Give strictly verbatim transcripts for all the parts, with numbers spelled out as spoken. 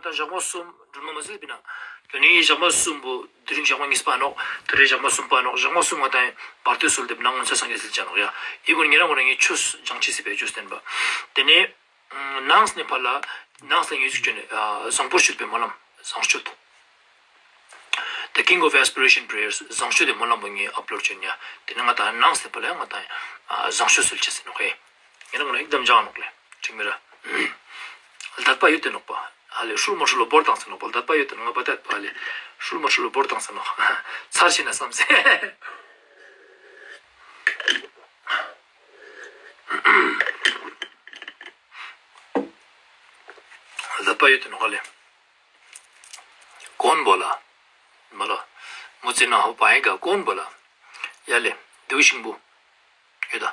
ད་ཞག་མ་གསུམ་སྒྲོལ་མ་མ་ཟིན་པ་ན། དེ་ནས་ཞག་མ་གསུམ་པོ་དེ་རིང་ཞག་མ་གཉིས་པ་ནོག་དེ་རིང་ཞག་མ་གསུམ་པ་ནོག་ཞག་མ་གསུམ་ང་ད་བར་དོའི་སྲོལ་འདེབས་ན་མངོན་གསལ་སངས་རྒྱས་ཟེར་ཅག་ནོག་ཡ། ཨི་གོ་ཉེ་རང་ངོ་ནས་ངས་ཆོས་སྦྱང་ཅི་སྲིད་པའི་ཆོས་བསྟན་པ། དེ་ནས་ནངས་ནས་ཕར་ལ་ནངས་ལ་ངས་ཟིག་བཅོས་ནས་བཟང་པོར་སྤྱོད་པའི་སྨོན་ལམ་བཟང་སྤྱོད། The King of Aspiration Prayers བཟང་སྤྱོད་དེ་སྨོན་ལམ་པོ་ངས་ཨབ་ལོཌ་བཅོས་ནས་དེ་ནས་ང་ད་ནངས་ནས་ཕར་ལ་ང་ད་བཟང་སྤྱོད་སྲོལ་ཆེ་ཟེར་ནོག་ཧེ། ངས་རང་ངོ་ནས་ཨིག་དམ་སྦྱང་ནོག་ལེ། འགྲིག་མི་ར། ལ་དད་པ་ཡོད་དེ་ནོག་པ། ཨ་ལེ་ཧྲུལ་མ་ཧྲུལ་ལོ་བོར་བཏང་ཟེར་ནོག་པ། ལ་དད་པ་ཡོད་དེ་ནོག་ང་པ་དད་པ་ཨ་ལེ། ཧྲུལ་མ་ཧྲུལ་ལོ་བོར་བཏང་ཟེར་ནོག་ཚར་ཤེས་ན་བསམ་སེ། ལ་དད་པ་ཡོད་དེ་ནོག་ཨ་ལེ། གོན་བོ་ལ། མ་ལོ། མོ་ཙི་ན་ཧོ་པ་ཨེ་ག་གོན་བོ་ལ། ཡ་ལེ། དེའུ་ཤིང་བུ། ཡོད་ད།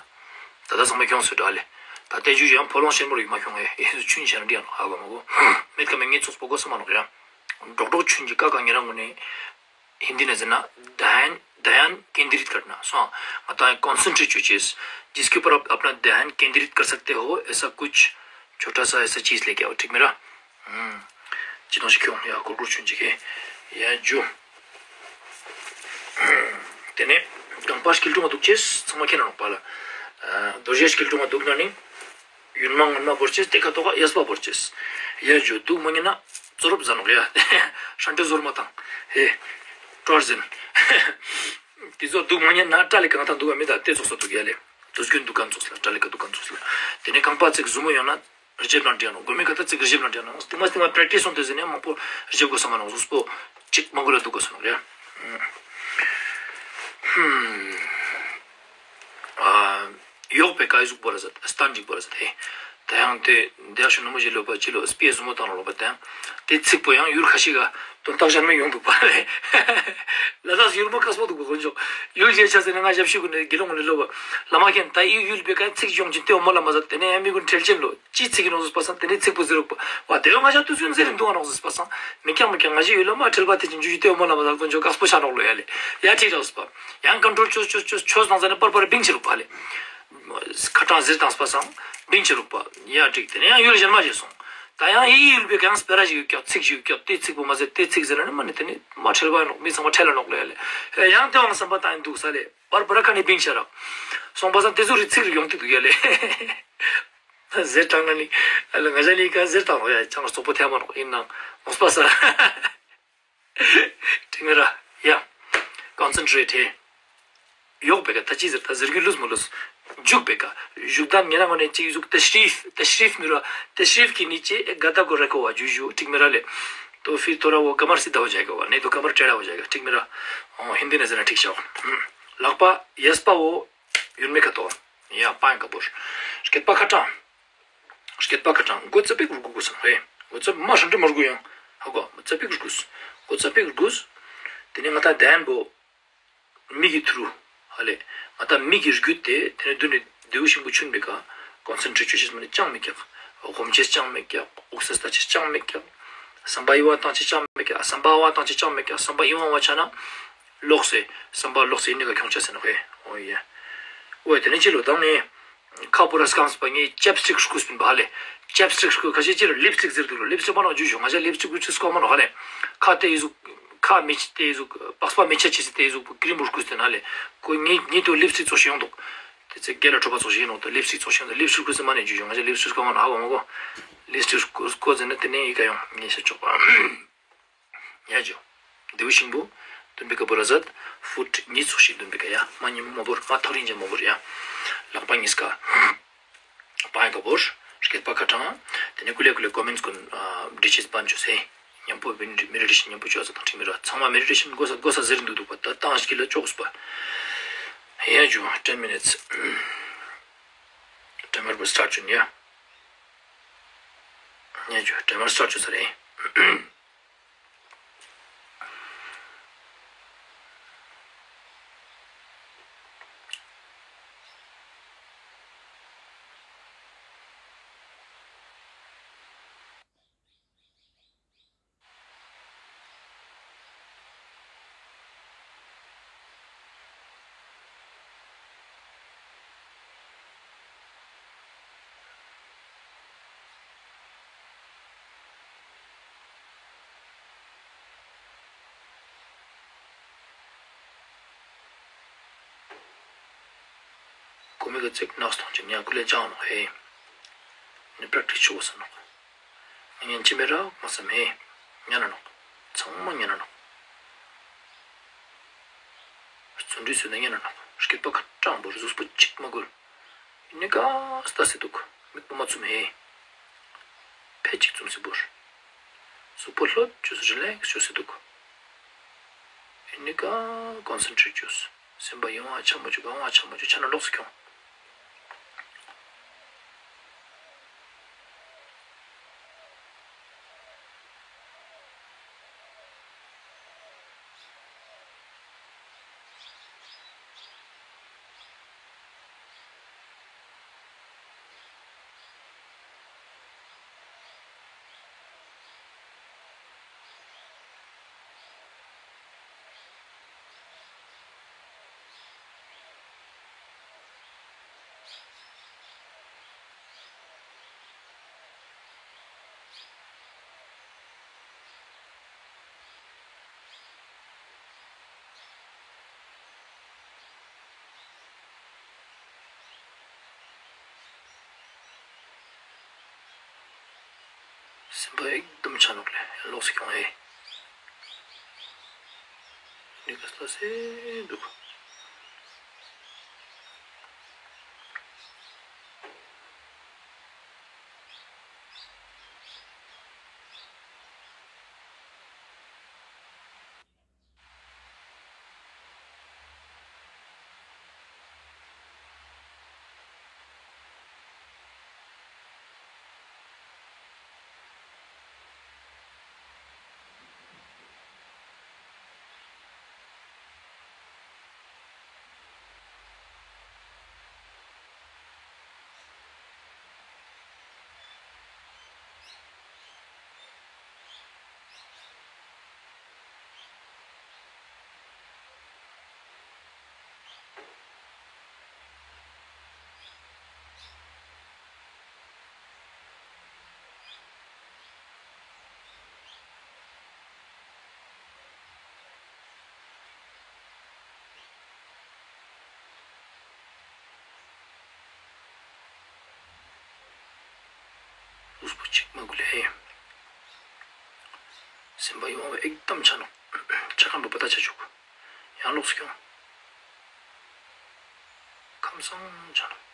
ད་ལྟ་ཚང་མ་ཁྱོངས་སུ་འདྲ་ལེ། ད་ལྟའི་རྒྱུ་ཡང་ཕོ་ལོང་ཤེར་མོ་རིག་མ་ཁྱོངས་ཨེ་ཨེ་ཆུན་ཆེན་འདྲི་ཡང་ཧ་གོ་མ་གོ་མེད་ཀ་མེད་ངས་ཚོགས་པ་གོ་ས་མ་ནོག་ཡ། འབྲོག་འབྲོག་ཆུན་གྱི་ཀ་ཀ་ཉེ་རང་ངོ་ནས། ཧིན་དི་ན་ཟེར་ན། ध्यान ध्यान केंद्रित करना སོང་། ང་ད་कॉन्सेंट्रेट བྱོས་ཅེས། जिसके ऊपर आप अपना ध्यान केंद्रित कर सकते हो ऐसा कुछ छोटा सा ऐसा चीज लेके आओ འགྲིག་མི་ར། ཅི་དང་ཞིག་ཁྱོང་ཡ་གོར་གོར་ཆུན་ཅིག་གེ། ཡ་ཇུ། དེ་ནས་རྐང་པ་སྐྱིལ་ཀྲུང་ང་འདུག་ཅེས་ཚང་མ་ཁྱེད་རང་ལོག་པ་ལ། རྡོ་རྗེ་སྐྱིལ་ཀྲུང་ང་འདུག་ན་ནི། ཡུན་མ་ངོ་མ་བོར་ཅེས་དེ་ཁ་ཐོག་ག་ཡས་པ་བོར་ཅེས། ཡ་ཇུ་འདུག་མ་ཉན་ན་ཙོ་རོབ་ཟ་ནོག་ཡ། ཧྲན་ཏེ་ཟོར་མ་དང་། ཧེ། ཀྲོར་ཟིན། དེ་ཚོ་འདུག་མ་ཉན་ན་སྐྲ་ལི་གང་ཐང་འདུག་ག་མི་ད་དེ་ཚོགས་ས་འདུག་ཡ་ལེ། དུས་རྒྱུན་འདུག་ག་ཚོགས་ལ་སྐྲ་ལི་ག་འདུག་ག་ཚོགས་ལ། དེ་ནས་རྐང་པ་ཚིག་ཟུ་མོ་ཡོང་ན། རི་རྒྱབ་ལ་འདྲེན་ནོ། དགོས་མེད་ཁ་ད་ཚིག་རི་རྒྱབ་ལ་འདྲེན་ནོ། སྟིང་མ་སྟིང་མ་པྲེག་ཊིས་སོང་དེ་ཟེར་ནས་མང་པོ་རི་རྒྱབ་དགོས་ས་མ་ནོ། གཟུགས་པོ་གཅིག་མ་དགོས་ལ་འདུག་དགོས་ས་ནོ་རེད། ཨ། ཡོག་པའི་ཀ་ཡི་གཟུགས་པོ་ལ་ཟེར། སྟན་གཅིག་པོ་ལ་ཟེར་ཏེ། ད་ཡང་དེ་འདི་ཡག་ཤོས་ནོ་མོ་ཞིག་ལོ་པ་ཅི་ལོ་སྤེ་ཟུ་མོ་བཏང་ལོ་པ་དང་། དེ་ཚིག་པོ་ཡང་ཡུལ་ཁ་ཤས་ཀ་དོན་དག་གཞན་མ་ཡོང་འདུག་པ་རེད། ལ་དྭགས་ཡུལ་མོ་ཁ་སྤོ་འདུག་པ་དཀོན་མཆོག་ཡུལ་ཞེས་བྱ་ཟེར་ན་ང་ཞབས་ཞུ་གུ་ནས་དགེ་སློང་ནས་ལོ་པ། བླ་མ་མཁྱེན་ད་ཡུལ་ཡུལ་པའི་ཀ་ཚིག་སྦྱོང་ཅིང་ལྟེ་བ་མོ་ལ་མ་ཟ། དེ་ནས་ཡང་མི་ཀུན་ཁྲེལ་ཅན་ལོ། ཅི་ཚིག་གི་ནོག་ཟེར་པ་སང་དེ་ནས་ཚིག་པོ་ཟེར་རུག་པ། བ་དེ་བ་ང་ཞག་དུས་ཚོད་ཟེར་རིན་འདུག་ཨ་ནོག་ཟེར་པ་སང་མི་ཀྱང་མི་ཀྱང་ང་ཞིག་ཡུལ་ལ་མ་ཁྲེལ་པ་དེ་ཅིན་ཇུ་ཇུ་ལྟེ་བ་མོ་ལ་མ་ཟ། དཀོན་མཆོག་དཀགས་པོ་ཆ་ནོག་ལོ་ཡ་ལེ། ཡ་ཁྲིག་རོགས་པ། ཡང་ཀོན་ཊོལ་ཆོས་ཆོས་ཆོས་ཆོས་དང་ཟ་ནས་པར་པར་བིང་ཆི་རུག་པ་ལེ། ཁ་གྲངས་ཟེར་དང་སྤ་སང་བིང་ཆི་རུག་པ། ཡ་ཁྲིག་དེ་ནས་ཡང་ཡུལ་གཞན་མ་བྱས་སོང་། ད་ཡང་ཡི་ཡུལ་པའི་གང་སྤེ་ར་ཞིག་ཡོད་ཀྱག་ཚིག་ཞིག་ཡོད་ཀྱག་དེ་ཚིག་པོ་མ་ཟེར་དེ་ཚིག་ཟེར་ན་ནི་མ་ནི་དེ་ནི་མ་ཁྲེལ་བ་ནོག་མི་ཚང་མ་ཁྲེལ་ལ་ནོག་ལོ་ཡ་ལེ། ཡང་དེ་བང་བསམ་པ་བཏང་ཡིན་འདུག་ས་ལེ། པར་པར་ཁ་ནས་བིང་ཆ་ར། སོང་པ་སང་དེ་ཚོ་རི་ཚིག་རི་ཡོང་དུས་འདུག་ཡ་ལེ། ཟེར་དྲང་ན་ནི། ཨ་ལ་ང་ཞ་ལི་ཀ་ཟེར་དྲང་རོགས་ཡ་ཆང་རྩོག་པོ་ཐལ་མ་རོགས་ཡིན་ནང་མོས་པ་ས། དྲི་མེད་ར། ཡ། ཀོན་སེན་ཊི་རེ་ཊི། ཡོག་པའི་ཀ་ད་ཅི་ཟེར་ད་ཟེར་རྒྱུ་ལུས་མ་ལུས། འཇུག་པའི་ཀ་བཞུགས་གདན་ཉེ་རང་ངོ་ནས་ཅིག་གཟུགས་ཏ་ཤྲིཕ་ཏ་ཤྲིཕ་མི་ར་ཏ་ཤྲིཕ་གི་ནི་ཅི་ག་ད་གོ་ར་ཀོ་བ་ཇུ་ཇུ་དྲི་མེད་ར་ལེ། तो फिर थोड़ा वो कमर सीधा हो जाएगा वो, नहीं तो कमर टेढ़ा हो जाएगा དྲི་མེད་ར། ཨོ་ཧིན་དི་ནས་ཟེར་ན་འགྲིག་ཤག་ལག་པ་ཡས་པ་བོ། ཡོད་མེད་ཀ་ཏོ། ཡ་པང་ཀ་པོར། སྐེད་པ་ཁ་གྲངས། སྐེད་པ་ཁ་གྲངས་མགོ་ཙ་པིག་རུ་གུ་གུ་སང་ཧེ། མགོ་ཙ་མ་ཧྲན་ཏི་མ་རུ་གུ་ཡང་ཧ་གོ་མ་ཙ་པིག་རུ་གུས། མགོ་ཙ་པིག་རུ་གུས། དེ་ནས་ང་ད་དན་པོ། མིག་གི་ཐུ་རུ། ཧ་ལེ། ང་ད་མིག་གི་རྒྱུད་དེ་དེ་ནས་མདུན་ནས་རྡེའུ་ཤིང་བུ་ཆུན་པའི་ཀ་ཀོན་སེན་ཊི་རེ་ཊི་བྱེད་ཅེས་མ་ནས་ཅང་མེད་ཀྱག་སྒོམ་ཅེས་ཅང་མེད་ཀྱག་དབུགས་སེ་ལྟ་ཅེས་ཅང་མེད་ཀྱག་བསམ་པ་ཡི་བ་བཏང་ཅེས་ཅང་མེད་ཀྱག་བསམ་པ་བ་བཏང་ཅེས་ཅང་མེད་ཀྱག་བསམ་པ་ཡི་བ་བ་ཆ་ན། ལོག་སེ། བསམ་པ་ལོག་སེ་ཡིན་ནི་ག་ཁྱོང་ཆ་སེ་ནོ་ཧེ། ཨོ་ཡེ། ཨོ་ཡེ་དེ་ནས་ཅི་ལོ་དང་ནི། ཁ་པུ་ར་སྐམ་སྤ་ངའི་ཅེབ་སི་ཊིག་སྐུ་སྤིན་པ་ཧ་ལེ། ཅེབ་སི་ཊིག་སྐུ་ཁ་ཤས་ཅི་ལ་ལིབ་སི་ཊིག་ཟེར་འདུག་ལོ། ལིབ་སི་ཊིག་པ་ནང་ཇུ་ཞུ་ང་ཞ་ལིབ་སི་ཊིག་སྐུ་ཆུ་སྐོ་མ་ནོ་ཧ་ལེ། ཁ་དེ་ཡི་ཟུག་ཁ་མི་ཆེ་དེ་ཡི་ཟུག་པགས་པ་མི་ཆེ་ཆེ་སི་དེ་ཡི་ཟུག་པོ་ཀི་རིམ་པོ་སྐུ་སྟེ་ན་ལེ། ཁོ་ངའི་ངའི་དུ་ལིབ་སི་ཊིག་ཚོ་ཞིག་ཡོང་འདུག་དེ་ཚེ་རྒྱལ་ལ་གྲོད་པ་ཚོ་ཞིག་ཡིན་ནོ་དུ་ལིབ་སི་ཊིག་ཚོ་ཞིག་ཡོང་འདུག་ལིབ་སི་ཊིག་སྐུ་སི་མ་ནེ་ཇུ་ཞུ་ང་ཞ་ལིབ་སི་ཊིག་སྐོ་མ་ནོ་ཧ་གོ་མ་གོ་ལིབ་སི་ཊིག་སྐོ་སྐོ་ཟེར་ན་དེ་ནས་ཡི་ག་ཡོང་ངས་ཤ་ཆོག་པ། ཡ་ཇོ། རྡེའུ་ཤིང་བུ། འདོན་པའི་ཀ་བོ་ར་ཟད། ཧྥུཊ་གཉིས་ཚོགས་ཤིག་འདོན་པའི་ཀ་ཡ། མ་ཉིན་མོ་མ་བོར་མ་ཐག་རིང་ཅན་མ་བོར་ཡ། ལག་པ་གཉིས་ཀ་པང་ཡ་ཀ་བོར། སྐེད་པ་ཁ་གྲངས། དེ་ནས་ཀུ་ལེ་ཀུ་ལེ་ཀོ་མེན་ཊི་ཀུན་འབྲི་ཆེས་པན་ཆོ་སེ། མཉམ་པོ་མེ་ཌི་ཊེ་ཤན་མཉམ་པོ་ཆོས་ས་དང་ཁྲིད་མི་ར་ཚང་མ་མེ་ཌི་ཊེ་ཤན་དགོས་ས་དགོས་ས་ཟེར་འདུག་འདུག་པ་ད་བཏང་ཞིག་ལ་ཅོག་པ། ཡ་ཇོ། ten minutes། ཊའི་མར་བོ་སི་ཊར་ཊི་ཆོ་ཡ། ཡ་ཇོ། ཊའི་མར་སི་ཊར་ཊི་ཆོ་ས་རེད། ཀོ་མི་ག་ཙིག་ནགས་སྟོང་ཅན་ཡང་ཀུ་ལེ་ཅང་ནོག་ཧེ། ནི་པྲ་ཀྲི་ཆུ་བོ་ས་ནོག་ང་ཉན་ཅི་མེ་ར་མ་སམ་ཧེ། ཉན་ན་ནོག་ཚང་མ་ཉན་ན་ནོག་བརྩོན་འགྲུས་བཟོས་ན་ཉན་ན་ནོག་སྐྱིད་པ་ཁ་གྲངས་འབོར་གཟུགས་པོ་གཅིག་མ་དགོས། ནི་ཀ་སྟ་སེ་འདུག་མིག་པོ་མ་བཙུམ་ཧེ། ཕལ་གཅིག་བཙུམ་སེ་འབོར། གཟུགས་པོ་ལྷོད་བཅོས་སེ་རི་ལེགས་བཅོས་སེ་འདུག་ཨེ་ནི་ཀ་ཀོན་སེན་ཊྲེཊ་བཅོས། སེམས་པ་ཡང་བ་ཆ་མ་བཅུག་ཨང་བ་ཆ་མ་བཅུག་ཆ་ན་ལོག་སེ་ཁྱོང་། སེམས་པ་ཨེག་དམ་ཆ་ནོག་ལེ་ལོག་སེ་ཁྱོང་ཨེ། ནི་ཀ་སྟ་སེ་འདུག་གཟུགས་པོ་གཅིག་མ་དགོས་ལེ། སེམས་པ་ཡོང་བ་ཨེག་དམ་ཆ་ནོག་ཆ་ཁམས་པ་པ་ཏ་ཆ་བཅུག་ཡང་ལོག་སེ་ཁྱོང་། ཁམས་སངས་ཆ་ནོག་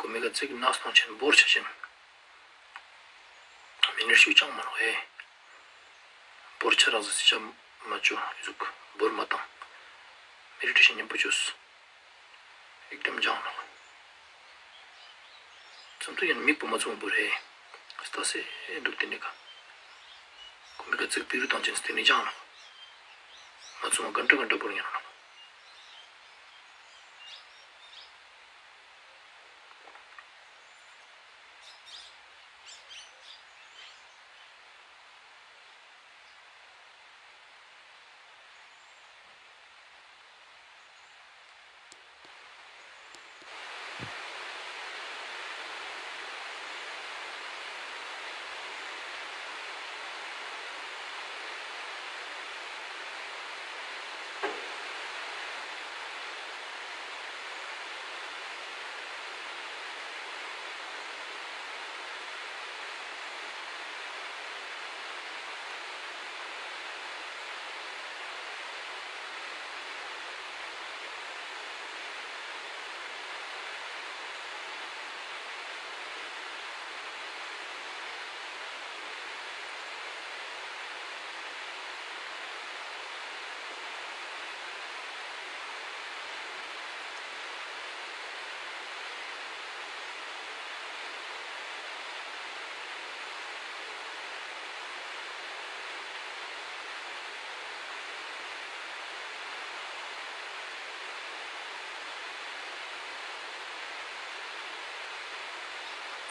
ཀོ་མི་ག་ཙིག་ནགས་སྟོང་ཆེན་འབོར་ཆ་ཆེན། མི་ནི་ཤུགས་ཅང་མ་ལོག་ཨེ། འབོར་ཆ་རག་ཟ་སི་ཆ་མ་བཅོ་ཡི་ཟུག་འབོར་མ་བཏང་། མེ་ཌི་ཊེ་ཤན་མཉམ་པོ་བཅོས། ཨེག་དམ་ཅང་ནོག་བཙུམ་དུ་ཡང་མིག་པོ་མ་བཙུམ་བོ་རེད། སྟ་སེ་འདུག་དེ་ནི་ཀ་ཀོ་མི་ག་ཙིག་ཏི་རུ་བཏང་ཅན་སྟེ་ནི་ཅང་ནོག་མ་བཙུམ་ག་འདྲ་ག་འདྲ་བོར་ཉན་ནོག་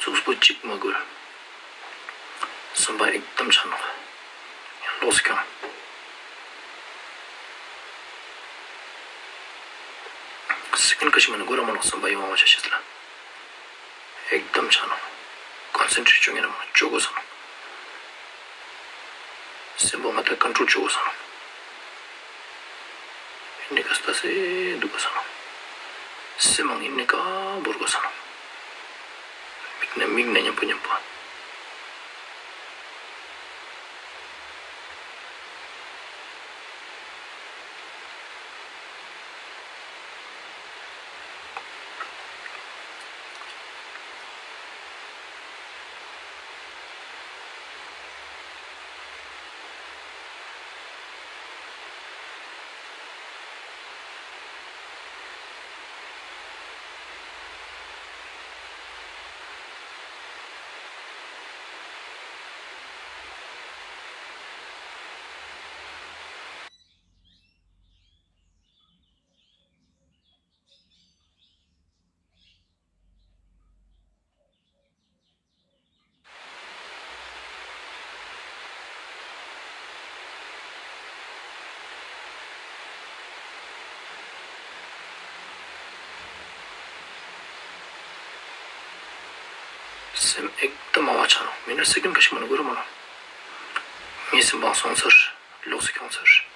གཟུགས་པོ་གཅིག་མ་དགོས། སེམས་པ་ཨེག་དམ་ཆ་ནོག་ཡང་ལོག་སེ་ཁྱོང་། ཨིན་ཀ་ཤི་མ་ནི་གོ་ར་མ་ནོག་བསམ་པ་ཡོང་བ་ཤ་ཤེས་ལ། ཨེག་དམ་ཆ་ནོག། ཀོན་སེན་ཊྲེཊ་བྱུང་ངེ་ན་མ་ཅོ་གོ་ས་ནོག། སེམས་པ་ང་ད་ཀོན་ཊྲོལ་བྱོ་གོ་ས་ནོག། ཨིན་ནི་ཀ་སྟ་སེ་འདུག་གོ་ས་ནོག། སེམས་མང་ཨིན་ནི་ཀ་འབོར་གོ་ས་ནོག། མིག་ནས་མིག་ནས་མཉམ་པོ་མཉམ་པོ། སེམས་ཨེག་ཏུ་མང་བ་ཆགས་ནོག། མི་ནི་སེ་ཀན་ཁ་ཤས་མ་ནི་གོ་ར་མ་ནོག། ངའི་སེམས་པ་སོང་ཚར། ལོགས་སུ་ཁྱོང་ཚར།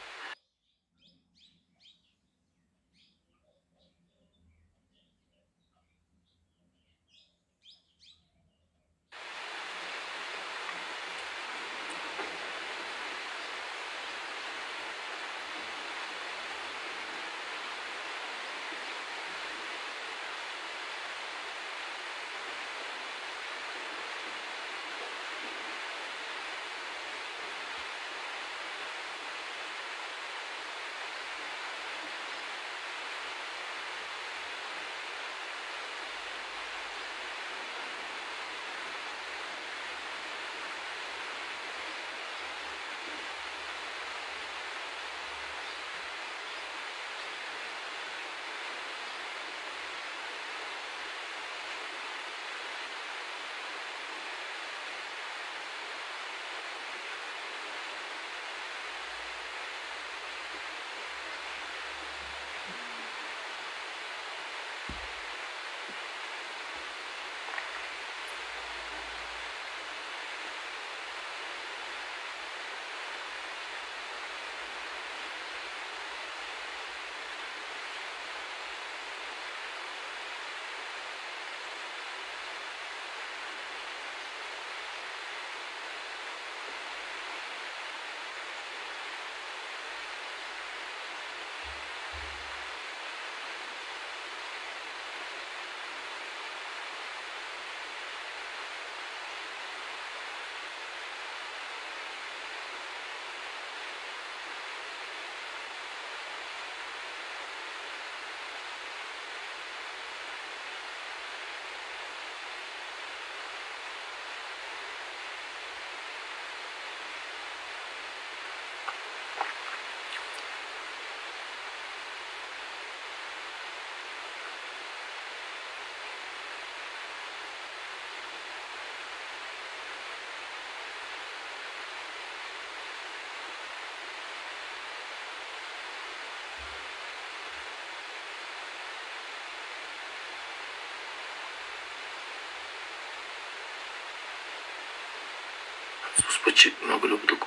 སོ་སོ་པོ་གཅིག་མ་དགོས་ལུགས་འདུག།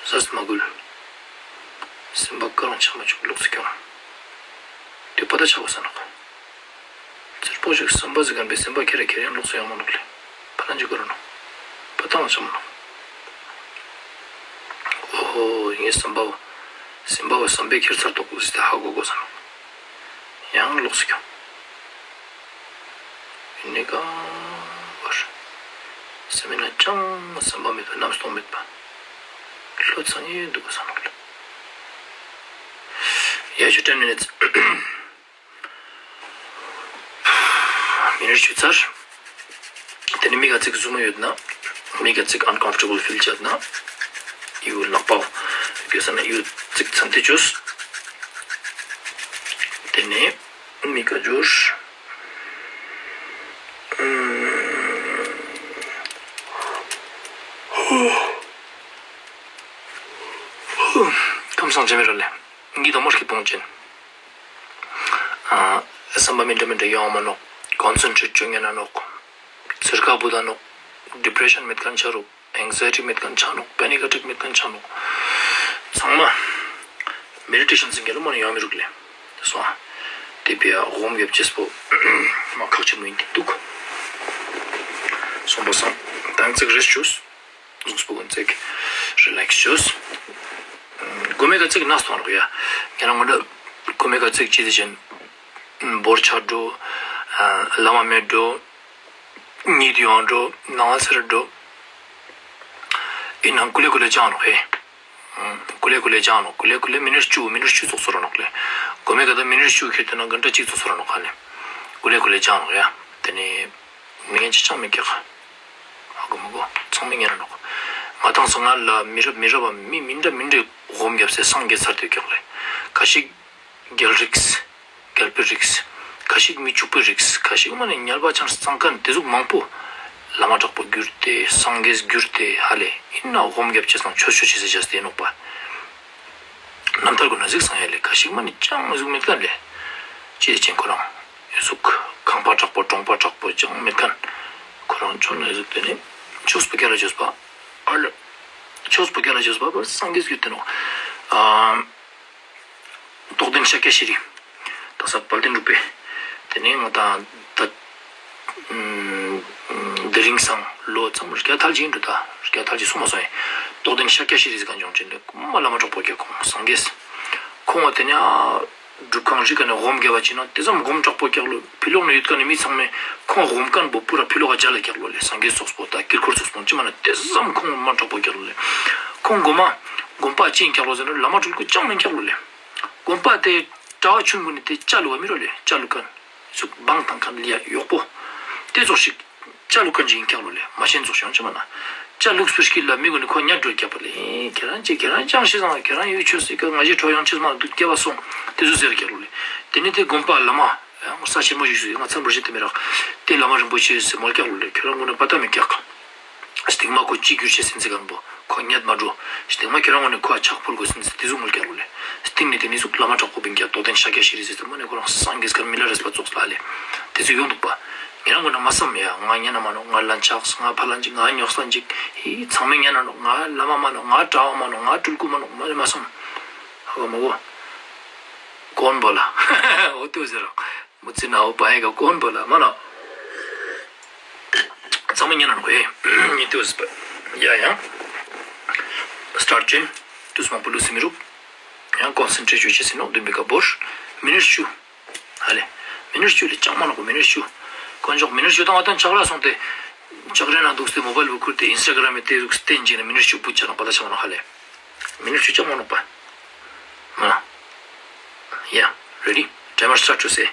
ཟས་མ་དགོས། སེམས་པ་དཀར་རང་ཆ་མ་བཅུག་ལུགས་སུ་ཀྱང་། དུས་པ་ད་ཆ་བ་ས་ནོག། ཚེར་པོ་ཞིག་བསམ་པ་ཟིག་གམ་པའི་སེམས་པ་ཁྱེར་རེ་ཁྱེར་ཡང་ལོག་སོ་ཡང་མ་ནོག་ལེ། ཕ་ཐང་ཅི་གོ་ར་ནོག། ཕ་ཐང་ཆ་མ་ནོག། ཨོ་ཧོ་ངའི་བསམ་པ་བ། སེམས་པ་བ་བསམ་པའི་ཁྱེར་ཚར་ཏོག་ཟི་ཏེ་ཧ་གོ་གོ་ས་ནོག། ཡང་ལོག་སོ་ཀྱང་། ཡིན་ནི་ག་བར། སེམས་ན་ཅང་བསམ་པ་མེད་པ་རྣམ་རྟོག་མེད་པ། བློ་ཚང་ཡེ་འདུག་གོ་ས་ནོག་ལེ། ཡ་ཞུ་ཏྲན་མི་ནི་ཚེ། མི་ནི་ཞུ་ཚར། དེ་ནི་མི་ག་ཚིག་ཟུ་མ་ཡོད་ན། མི་ག་ཚིག་uncomfortable feel་བྱེད་ན། ཡུ་ལག་པ། གེ་ས་ན་ཡུ་ཚིག་ཚན་ཏི་ཅོས། དེ་ནི་མི་ག་ཇོར། ཁམས་སངས་ཅན་མི་ར་ལེ། ངི་དང་མོར་ཁི་པོང་ཅན། ཨ། བསམ་པ་མི་འདྲ་མི་འདྲ་ཡོང་མ་ནོག། ཀོན་སེན་ཊྲེཊ་བྱེད་ཉན་ན་ནོག། ཚིར་ཁ་བུ་ད་ནོག། ཌི་པི་རེ་ཤན་མེད་མཁན་ཆ་རུག། ཨེང་ཛའི་ཊི་མེད་མཁན་ཆ་ནོག། པེ་ནིག་ཨ་ཊེག་མེད་མཁན་ཆ་ནོག། ཚང་མ་མེ་ཌི་ཊེ་ཤན་ཟེར་མཁན་ལ་མ་ནི་ཡོང་མི་རུག་ལེ། སོང་ཨ། དེ་བས་སྒོམ་རྒྱབ་ཅེས་པོ་མ་ཁག་ཆེན་མོ་ཡིན་འདུག། སོང་པ་སང་ཏང་ཙིག་རེ་ཞུས། གཟུགས་པོ་ཀུན་ཙིག་རི་ལེགས་ཞུས། གོ་མེ་ཀ་ཙིག་ནག་སྟོང་རོགས་ཡ། ཁྱེད་རང་ངོ་འདྲ་གོ་མེ་ཀ་ཙིག་ཅི་དེ་བཞིན། འབོར་ཆ་འགྲོ། བླ་མ་མེད་འགྲོ། ཉིད་ཡོང་འགྲོ། ནང་སེར་འགྲོ། ཡིན་ནང་ཀུ་ལེ་ཀུ་ལེ་ཅང་རོགས་ཧེ། ཀུ་ལེ་ཀུ་ལེ་ཅང་རོགས། ཀུ་ལེ་ཀུ་ལེ་མི་ནིཊ་བཅུ། མི་ནིཊ་བཅུ་ཙོགས་སོ་ར་ནོག་ལེ། གོ་མེ་ཀ་ད་མི་ནིཊ་བཅུ་ཁྱེར་ཏེ་ན་ག་འདྲ་གཅིག་ཙོགས་སོ་ར་ནོག་ཧ་ལེ། ཀུ་ལེ་ཀུ་ལེ་ཅང་རོགས་ཡ། དེ་ནི། མི་ངན་ཅི་ཅང་མི་སྐྱག། ཧ་གོ་མ་གོ། ཚང་མས་ཉན་ར་ནོག། ང་དང་སོ་ང་ལ་མི་རབས་མི་རབས་པ་མི་མི་འདྲ་མི་འདྲའི་སྒོམ་རྒྱབ་སའི་སངས་རྒྱས་ཚར་དུ་སྐྱོག་རེད། ཁ་ཤིག་རྒྱལ་རིགས། རྒྱལ་པོའི་རིགས། ཁ་ཤིག་མི་ཕྱུག་པོའི་རིགས། ཁ་ཤིག་མ་ནི་ཉལ་པ་ཆང་སང་མཁན་དེ་ཟུག་མང་པོ། བླ་མ་དྲག་པོ་གྱུར་ཏེ་སངས་རྒྱས་གྱུར་ཏེ་ཧ་ལེ། ཡིན་ན་སྒོམ་རྒྱབ་ཅེས་སང་ཆོས་ཆོས་ཆེ་ཟེར་བྱས་ཏེ་ནོག་པ། རྣམ་ཐར་ཀུན་ན་གཟིགས་སང་ཡ་ལེ། ཁ་ཤིག་མ་ནི་ཅང་གཟུགས་མེད་མཁན་ལེ། ཅི་ཡེ་ཅན་ཁོ་རང་། ཡོད་གཟུགས། ཁང་པ་དྲག་པོ་གྲོང་པ་དྲག་པོ་ཅང་མེད་མཁན། ཁོ་རང་ཆོ་ན་ཡོད་གཟུགས་དེ་ནི། ཆོས་པོ་སྐྱ་ལ་བཅོས་པ། ཨ་ལ། ཆོས་པོ་སྐྱ་ལ་བཅོས་པ་པར་སངས་རྒྱས་ཀྱི་དེ་ནོ། ཨ། རྟོགས་ལྡན་ཤཱཀྱ་ཤྲཱི། ད་ས་དཔལ་ལྡན་འབྲུག་པའི། དེ་ནས་ང་དང་ད། དེ་རིང་སང་ལོ་ཙམ་བརྒྱ་ཐལ་གྱིས་འགྲོ་ད། བརྒྱ་ཐལ་གྱིས་སོང་མ་སོང་ཡིན། རྟོགས་ལྡན་ཤཱཀྱ་ཤྲཱི་ཟེར་ག་འབྱུང་ཅན་ལེ། མ་བླ་མ་དྲག་པོ་སྐྱ་ཁོང་སངས་རྒྱས། ཁོང་བ་དེ་ནས་ཨ། སྒྲུབ་ཁང་རི་ཀ་ནས་སྒོམ་རྒྱབ་པ་ཅིག་ན་དེ་ཙམ་སྒོམ་དྲག་པོ་སྐྱག་ལོ། ཕི་ལོག་ནས་ཡོད་ཀ་ནས་མི་ཚང་མས་ཁོང་སྒོམ་མཁན་པོ་པུ་ར་ཕི་ལོག་ག་རྒྱ་ལ་སྐྱག་ལོ་ལེ། སངས་རྒྱས་ཚོགས་པོ་ད་དཀྱིལ་འཁོར་ཚོགས་པོ་ཅི་མ་ན་དེ་ཙམ་ཁོང་མ་དྲག་པོ་སྐྱག་ལོ་ལེ། ཁོང་སྒོམ་མ་སྒོམ་པ་ཅི་ཡིན་སྐྱག་ལོ་ཟེར་ན་བླ་མ་སྤྲུལ་སྐུ་ཅང་མིན་སྐྱག་ལོ་ལེ། སྒོམ་པ་དེ་གྲྭ་བ་ཆུང་ཀུན་ནས་དེ་ཅ་ལུ་བ་མི་རོ་ལེ། ཅ་ལུ་མཁན་ཟུག་བང་དང་མཁན་ལ་ཡ་ཡོག་པོ་དེ་ཚོགས་ཤིག་ཅ་ལུ་མཁན་ཅིག་ཡིན་ཀྱག་ལོ་ལེ། མ་ཤེས་ཚོགས་ཤིག་ཡོང་ཅི་མ་ན། ཅ་ལུགས་སྤུ་ཤི་ལ་མི་གུན་ནི་ཁོ་ཉ་འགྲོ་རྒྱབ་པ་ལེ། ཁྱེད་རང་ཅི་ཁྱེད་རང་ཅང་ཤི་སང་ཁྱེད་རང་ཡོད་ཆོས་སི་ཀ་ང་ཞེ་ཁྲོ་ཡང་ཆི་མ་འདུག་སྐྱེ་བ་སོང་། དེ་ཚོ་ཟེར་ཀྱག་ལོ་ལེ། དེ་ནི་དེ་དགོན་པ་བླ་མ་ཡང་ས་ཆེན་མོ་ཞིག་སུ་ཡོད། ང་ཚང་བར་ཤེས་དེ་མི་རག། དེ་བླ་མ་རིན་པོ་ཆེ་སི་མོལ་ཀྱག་ལོ་ལེ། ཁྱེད་རང་གུན་ནི་པ་ཏ་མི་ཀྱག། སྟིང་མ་ཁོ་ཅི་གྱུར་ཆེ་སེམས་ཚེ་གང་པོ། ཁོ་ཉལ་མ་འགྲོ། སྟེང་མ་ཁྱེད་རང་ངོ་ནས་ཁོ་ཨ་ཕྱག་ཕུལ་དགོས་ཟིན་ཟེར་དེ་ཟུག་མོལ་ཀྱག་ལོ་ལེ། སྟེང་ནས་དེ་ནི་ཟུག་བླ་མ་དྲག་པོ་བིན་ཀྱག་རྟོགས་ལྡན་ཤཱཀྱ་ཤྲཱི་ཟེར་ཏེ་མ་ནས་ཁོ་རང་སངས་རྒྱས་ཀར་མི་ལ་རས་པ་ཙོགས་ལ་ལེ། དེ་ཚོ་ཡོང་འདུག་པ། ཉེ་རང་ངོ་ན་མ་བསམ་ཡ། ང་ཉན་ན་མ་ནོ། ང་ལན་ཆགས། ང་ཕ་ལན་ཅིག། ང་ཉོག་སན་ཅིག། ཧི་ཚང་མས་ཉན་ན་ནོ། ང་བླ་མ་མ་ནོ། ང་གྲྭ་བ་མ་ནོ། ང་སྤྲུལ་སྐུ་མ་ནོ། མ་ནི་མ་བསམ། ཧ་གོ་མ་གོ། གོན་པོ་ལ། འོ་ཏོ་ཟེར་རོ། མུ་ཙི་ན་འོ་བ་ཡི་ག་གོན་པོ་ལ་མ་ན། ཚང་མ་ཉན་ན་ནོ་ཧེ། ཉི་ཏོ་ཟེར་པ། ཡ་ཡ། སི་ཊར་ཊི་ཅན། ཏུས་མང་པོ་ལུས་སི་མི་རུག། ཡང་ཀོན་སེན་ཊྲེཊ་བྱོས་ཤེས་སི་ནོ་བདུན་པའི་ཀ་བོར། མི་ནིཊ་བཅུ། ཧ་ལེ། མི་ནིཊ་བཅུ་ལས་ཅང་མ་ནོ་གོ། མི་ནིཊ་བཅུ། དཀོན་མཆོག་མི་ནིཊ་བཅུ་དང་ང་དང་ཆག་ར་སོང་སྟེ། ཆག་རེ་ན་འདུག་སྟེ་མོ་བལ་བུ་ཁུར་ཏེ་ཨིན་སི་ཊ་གྷ་རམ་མེ་ཏེ་ཟུག་སྟེ་འཇིག་ནས་མི་ནིཊ་བཅུ་བུ་ཆ་ན་པ་ད་ཆ་མ་ནོ་ཧ་ལེ། མི་ནིཊ་བཅུ་ཅང་མ་ནོ་པ། མ་ན། ཡ། རེ་ཌི། ཊའི་མར་སི་ཊར་ཊི་ཊུ་སེ།